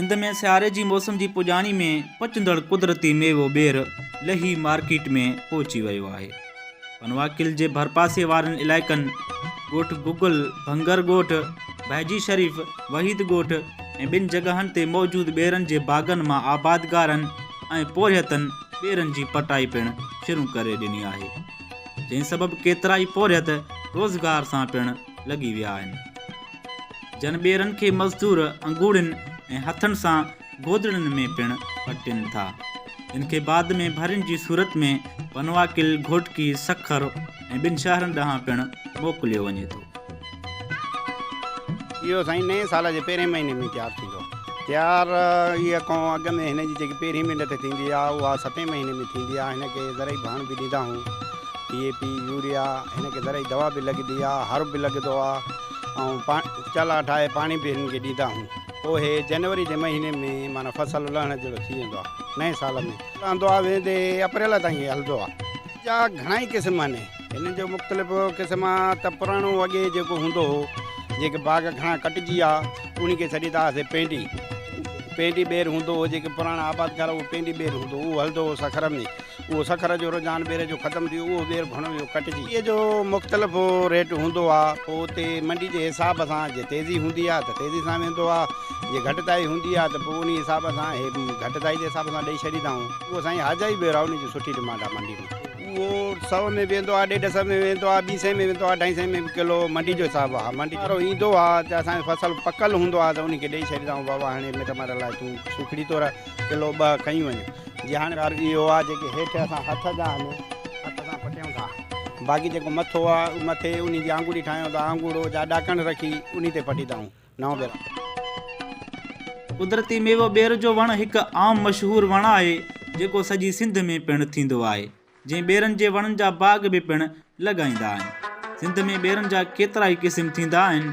سنڌ ۾ سياري جي موسم جي پڄاڻي ۾ پچندڙ قدرتي ميوو ٻير لهي مارڪيٽ ۾ پهچي ويو آهي. پنواڪل جي ڀرپاسي وارن علائقن ڳوٺ گگل، ڀنگر ڳوٺ، ڀائجي شريف، وحيد ڳوٺ ۽ ٻين جڳهن تي موجود ٻيرن جي باغن مان آبادگارن ۽ پورهيتن ٻيرن جي پٽائي پڻ شروع ڪري ڏني آهي جنهن سبب ڪيترائي پورهيت روزگار سان پڻ لڳي ويا آهن. جن ٻيرن کي مزدور انگوڙين ۽ هٿن سان گودڙين ۾ پڻ پٽين ٿا، جن کي بعد ۾ ڀرين جي صورت ۾ پنواڪل، گهوٽڪي، سکر ۽ ٻين شهرن ڏانهن پڻ موڪليو وڃي ٿو. اهو سائين نئين سال جي پهرين مهيني ۾ تيار ٿيندو آهي. تيار اها کان اڳ ۾ هن جي جيڪي پهرين محنت ٿيندي آهي اها ستين مهيني ۾ ٿيندي آهي. هن کي زرعي ڀاڻ به ڏيندا آهيون، ڊي اي پي، يوريا، هن کي زرعي دوا به لڳندي آهي، هر به لڳندو آهي. ۽ چلا ٺاهي پاڻي به هنن کي ڏيندا آهيون. پوء هي جنوري جي مهيني ۾ معنيٰ فصل لهڻ جهڙو ٿي ويندو آهي. نئين سال ۾ لهندو آهي ويندي اپريل تائين هي هلندو آهي. جا گهڻائي قسم آهن. هنن جو مختلف قسم آهي ته پراڻو اڳي جيڪو هوندو هو جيڪي باغ گهڻا ڪٽجي ويا انهي کي سڏيندا هئاسين پينڊي. پينڊي ٻير هوندو هو جيڪي پراڻا آبادگار اهو پينڊي ٻير هوندو هو اهو هلندو هو سکر ۾. اهو سکر جو رجحان ٻير جو ختم ٿي ويو اهو ٻير گهڻو ويو ڪٽجي. ٻير جو مختلف ريٽ هوندو آ پوء اتي منڊي جي حساب سان جي تيزي هوندي آ ته تيزي سان ويندو آ جي گهٽتائي هوندي آ ته پوء انهي حساب سان هي گهٽتائي جي حساب سان ڏئي ڇڏيندا آهيون. اهو سائين حاجائي ٻير آ انهي جي سٺي ڊمانڊ آ منڊي ۾. اهو سئو ۾ ويندو آ ڏيڍ سئو ۾ ويندو آ ٻي سئي ۾ ويندو آ اڍائي سئي ۾ به ڪلو منڊي جو حساب آ منڊي وارو ايندو آ ته اسان جو فصل پڪل هوندو آ ته انهي کي ڏئي ڇڏيندا آهيون بابا هاڻي مٽ مائٽ لاء تون سوکڙي طور ڪلو ٻه کڻي وڃ. جي هاڻي ڪار اهو آ جيڪي هيٺ اسان هٿ جا آهن هٿ سان پٽيون ٿا باقي جيڪو مٿو آ مٿي انهي جي آنگوڙي ٺاهيون ٿا آنگوڙو جا ڏاڪڻ رکي انهي تي پٽيندا آهيون نئون ڀيرا. قدرتي ميوو ٻير جو وڻ هڪ عام مشهور وڻ آهي جيڪو سڄي سنڌ ۾ پڻ ٿيندو آهي. جنهن ٻيرن جي وڻن جا باغ به پڻ لڳائيندا آهن. سنڌ ۾ ٻيرن جا ڪيترائي قسم ٿيندا آهن،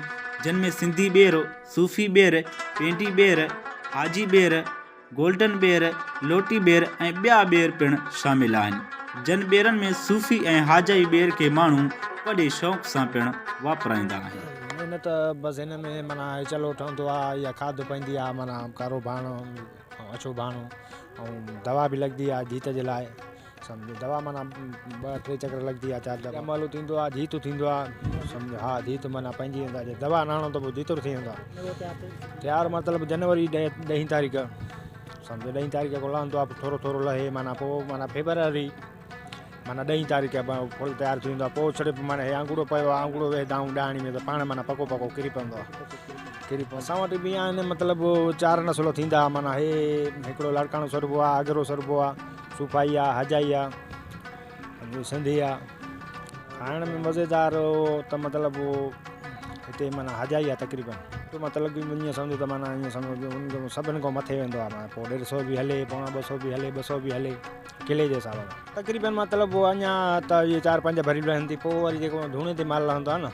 جن ۾ سنڌي ٻير، صوفي ٻير، پينڊي ٻير، حاجي ٻير، گولڊن ٻير، لوٽي ٻير ۽ ٻيا ٻير پڻ شامل آهن. جن ٻيرن ۾ صوفي ۽ حاجائي ٻير کي ماڻهو وڏي شوق سان پڻ واپرائيندا آهن. محنت بس هن ۾ معنيٰ چلو ٺهندو آهي يا کاڌ پوندي آهي معنيٰ ڪارو ڀاڻ ۽ اڇو ڀاڻو ۽ دوا به لڳندي آهي جيت جي لاء سمجهه دوا معنيٰ ٻه ٽي چڪر لڳندي آهي چار دفعا مالو ٿيندو آهي جيت ٿيندو آهي سمجهه ها جيت معنيٰ پئجي ويندو آهي دوا نه هڻو ته پوء جيترو ٿي ويندو آهي تيار مطلب جنوري ڏهين تاريخ سمجهه ڏهين تاريخ کان لهندو آهي ٿورو ٿورو لهي معنيٰ پوء معنيٰ فيبروري معنيٰ ڏهين تاريخ ڦل تيار ٿي ويندو آهي پوء صرف معنيٰ هي آنگوڙو پيو آهي آنگوڙو ويهندا آهيون ڏاهڻي ۾ ته پاڻ معنيٰ پڪو پڪو ڪري پوندو آهي ڪري پوندو اسان وٽ به آهن مطلب چار نسل ٿيندا معنيٰ هي هڪڙو لاڙڪاڻو سڏبو آهي آگرو سڏبو آهي صوفائي آهي حجائي آهي ٻيو سنڌي آهي کائڻ ۾ مزيدار ته مطلب هتي معنيٰ حجائي آهي تقريبن مطلب ائين سمجهو ته معنيٰ ائين سمجهو سڀني کان مٿي ويندو آهي معنيٰ پوء ڏيڍ سو به هلي پوڻا ٻه سو به هلي ٻه سو به هلي ڪلي جي حساب سان تقريبن مطلب پوء اڃا ته اهي چار پنج ڀريون لهن ٿي پوء وري جيڪو ڌوڻي تي مال لهندو آهي نه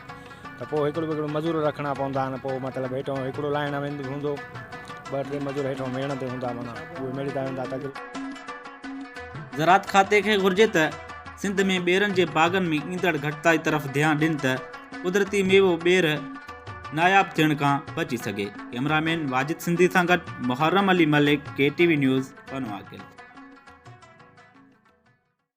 ته پوء هڪڙو ٻڪڙو مزور رکڻا پوندا آهن پوء مطلب هيٺو هڪڙو لائڻ ويندو هوندو ٻه ٽي مزور هيٺو ميڻ تي هوندا معنيٰ اهي ميڙيندا ويندا تقريبن. زراعت کاتي کي گهرجي ته سنڌ ۾ ٻيرن جي باغن ۾ ايندڙ گهٽتائي طرف ڌيان ڏين ته قدرتي ميوو ٻير ناياب ٿيڻ کان بچي سگهي. ڪئميرا مين واجد سنڌي سان گڏ Muharram Ali Malik, K T V news, Pano Aqil.